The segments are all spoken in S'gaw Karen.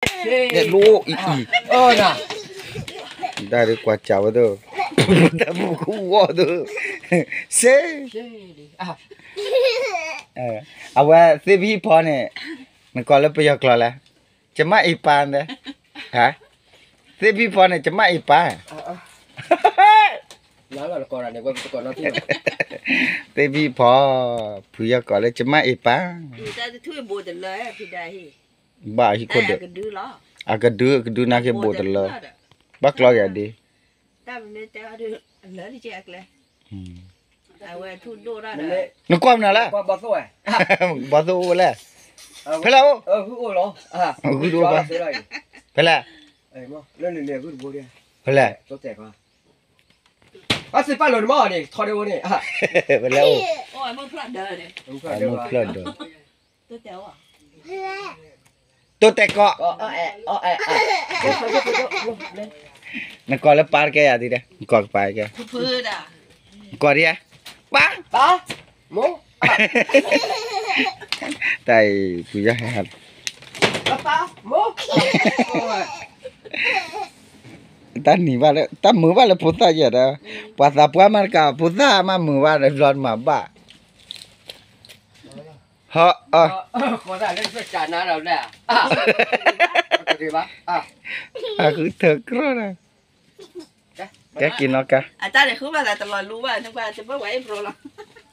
ဒဲးလိအံၤအံၤ, ဒၣ်ဒ်ကွၢ်စးဝဲသိး, တၢ်ပူၤဃူဝီၢ်သိး, စ့, အဝဲသ့ၣ်ဖံဖီန့ၣ်, နကိးလၢပယီၤကျိာ်လဲၣ်, ကမၣ်အံၤပၢ်, သ့ၣ်ဖံဖီန့ၣ် ကမၣ်အံၤပၢ်, သ့ၣ်ဖံဖီ, ဖုယီၤကိးလၢကမၣ်အံၤပၢ်, ဘၣ်ဟံးခိၣ်ဒၢး, အကဒု အကဒုနာ်က့ၤဘိးတလၢ, ဘၣ်ကျီက့ၤဒ် နကွၢ်မနုၤလဲၣ်, ဘီသိၣ်အိၣ်ဝဲလဲၣ်, ဖဲလဲၣ်အိၣ်, ဂုၢ်တအိၣ်ဘၣ်, ဖဲလဲၣ်, ဖဲလဲၣ်, အစံးပာ်လီၤနမ့ၢ်အီၤန့ၣ် ထီဒၣ်ဝဲန့ၣ်, ဖဲလဲၣ်အိၣ်, မုၢ်ဖျၢၣ်ဒၢး, တိတဲာ်ကီး နကိးလၢပၢ်တကဲယၤဒ်လဲၣ်, နကိးကပၢ်ကဲ, နကိးဒ်ယဲ, ပၢ်, ပၢ်, မိၢ်, တၢ်အံၤ ပူၤယါဟဲ, ပၢ်, မိၢ်, တၢ်နံၤဘၣ်လၢ တၢ်မုာ်ဘၣ်လၢဖိသၣ်ယဲၢ်ဒီး, ပှၤသးပှၢ်မးတကး ဖိသၣ်မးမုာ်ဘၣ်ဒီး ဘျီတမၤဘၣ်, ဟီ, အဃုထၢကြီဒီး, ကဲက့ၤနီၢ်ကါ,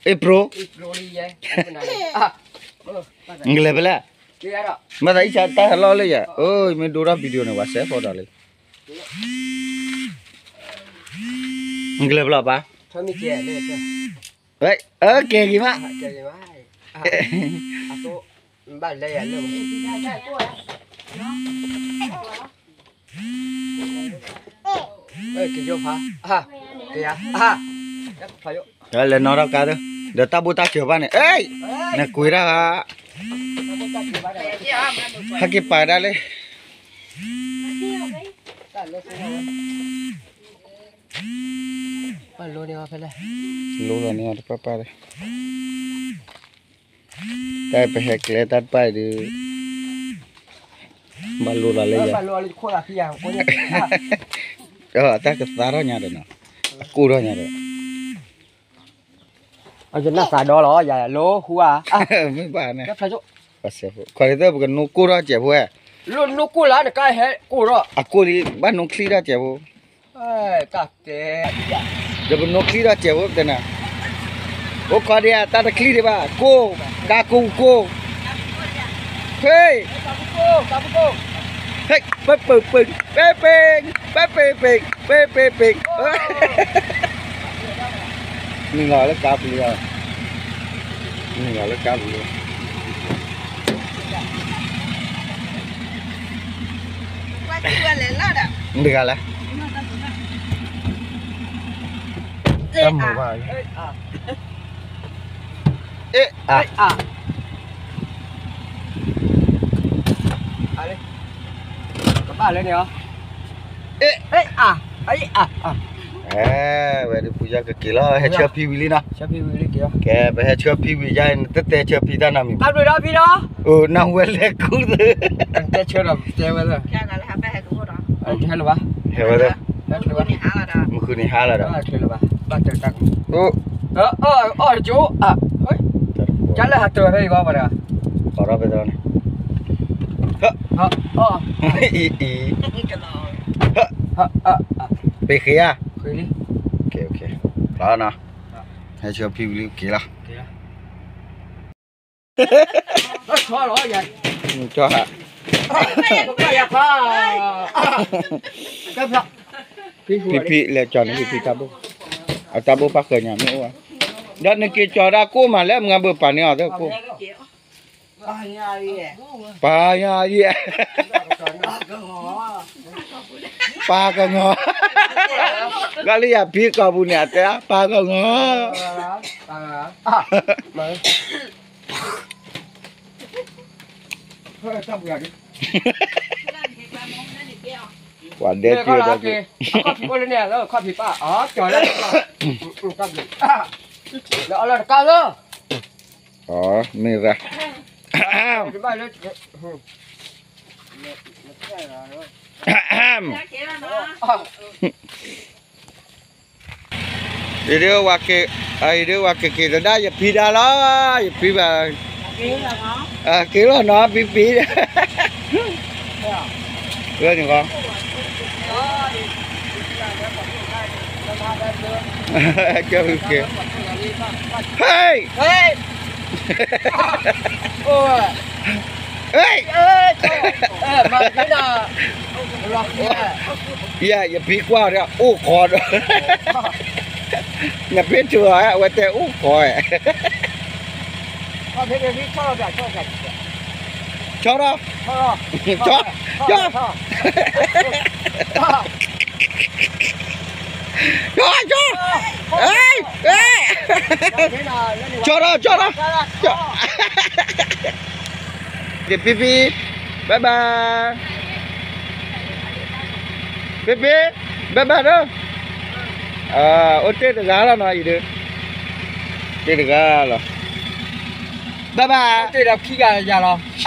အ့ဘြိ, နကလဲၤဖဲလဲၣ်, မ့ၢ်သးအံၣ်စၢ်တၢ်ဟဲလီၤလၢယၤ, အၢ မ့ၢ်ဒိထီၣ် video န့ၣ် ပှၤစဲးဖီဒီးလံ, နကလဲၤဖဲလဲၣ်ပၢ်, ကဲက့ၤမး, လဲၤနီၢ်ထီၣ်ကါသၢ, ဒီးတၢ်ဘိၣ်တၢ်စၢၤဘၣ်န့ၣ်, အ့ၣ်, နကွံာ်တၢ်ဧါ, ဟဲက့ၤပာ်ဒၣ်လံ, လိၤလီၤန့ၢ်အီၤတပၢ်ပၢ်ဒီး, တၢ်ပဟဲကျဲတၢ်တပၢ်အံၤဒီး, ဘၣ်လိၤလီၤလၢယၤ, တၢ်ကသါထီၣ်ညါဒီးနီၤ, အကိၢ်ထီၣ်ညါဒီး, ယနၢ်သးဒီလီၤ, ယၤလိၤဃူဧါ, မ့ၢ်ဘၣ်န့ၣ်, ခီဒ်သိးပကနိကိၢ်ထီၣ်စဲးဖိဝဲ, လိၤနိကိၢ်လၢနကဟဲကိၢ်ထီၣ်, အကိၢ်လံ ဘၣ်နိချံထီၣ်စဲးဖိ ဒီးပနိချံထီၣ်စဲးဖိပတဲနၤ, အိၣ်ခီဒံးဧါ တၢ်တချံဒံးဘၣ် ကိၢ်, ကါကိၢ်ကိၢ်, ဟ့ၣ်, ဟ့ၣ်, ပပပ့ၣ်, ပပ့ၣ်, ပပ့ၣ်ပ့ၣ်, ပပ့ၣ်ပ့ၣ်, နုာ်လီၤလၢကါပူၤလီၤ, နုာ်လီၤလၢကါပူၤလီၤ. မတၤတဂၤလဲၣ်, တၢ်မုာ်ဘၣ်, အ့ၣ်, အ့ၣ်, ကဘၣ်လၢန့ၣ်, အ့ၣ်, အ့ၣ်, ဝဲဒၣ်ပူၤယီၤကက့ၤလီၤ ဟဲဆှၢဖံဝံၤလံနီၤ, ကဲ ပဟဲဆှၢဖံဝံၤယါအံၤ နတတဲဆှၢဖံတၢ်နီတမံၤဘၣ်, အိၣ် နၢ်ဟူဝဲလဲၤခူသူၣ်, တဲဆှၢဒီးတဲဝဲ, ဟဲလၢၤဘၣ်, ဟဲဝဲ, မုၢ်ဃုနံၤဟါလီၤဒီး, ဘၣ်တၢ်တၢ်, အီၣ်တကၠိ, ကၢ်လၢဟးတၢၤဖဲအံၤဘၣ်ပှၤတဂၤ, အီၣ်ထီၣ်ဖဲတၢ်န့ၣ်, အံၤ, အံၤ, ပ့ၤဃ့ဧါ, လီၤနီၤ, ဟဲဆှၢဖံဝံၤလံက့ၤလီၤ. ကၠီဟး, ဖံဖံ လဲၤကၠီၤန့ၣ်ဖံဖံတၢ်ဘိ, အတၢ်ဘိပၣ်ဃၢၤညါမ့ၢ်အိၣ်ဧါ, ဒီးနက့ၤကၠီၤဒၣ်ကိၢ်မးလၢမုၢ်ဂၤဘၣ်ပာ်န့ၢ်အီၤသကိး, ပာ်ယၤယဲၢ်, ပာ်ကငီၤ, ဘၣ်လၢယဖံကိာ်ပူၤန့ၣ် အတဲပာ်ကငီၤ, ပှၤဒဲက့ၤဒီးက့ၤ, မ့ၢ်ရၣ်, အီ မ့ၢ်ရၣ်, ယဒုးဝဲက့ၤ ယဒုးဝဲက့ၤက့ၤတဒါ ယဖံဒါလီၤ, ယဖံဘၣ်, က့ၤလီၤနီၤ ဖံဖံ, ဝဲန့ၣ်ဃီ, ကဲ, ဟဲ, ဟဲ, ယၤ ယဖံကွၢ်ဒီး အိၣ်ခိးဒီး, နဖံထူၣ်အီၤ အဝဲတဲအိၣ်ခိး, ဆီထီၣ်, ဆီ, ဆီ, ဆီ, ဆီထီၣ်, ဆီထီၣ်, ဖံဖံ, bye bye, ဖံဖံ, bye bye ဒီး, အိၣ်တ့ၢ်တဂၤလီၤနီၤ အံၤဒုး, တ့ၢ်တဂၤလီၤ, bye bye, တ့ၢ်ဒီးခံဂၤယၤလီၤ,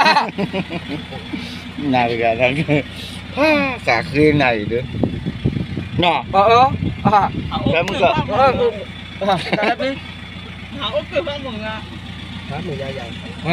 နၤတဂၤ, ဖးသးဃ့နၤအံၤဒုး, နီၤ, ဖဲမုၢ်ကီၢ်, ဖဲမုၢ်ကီၢ်,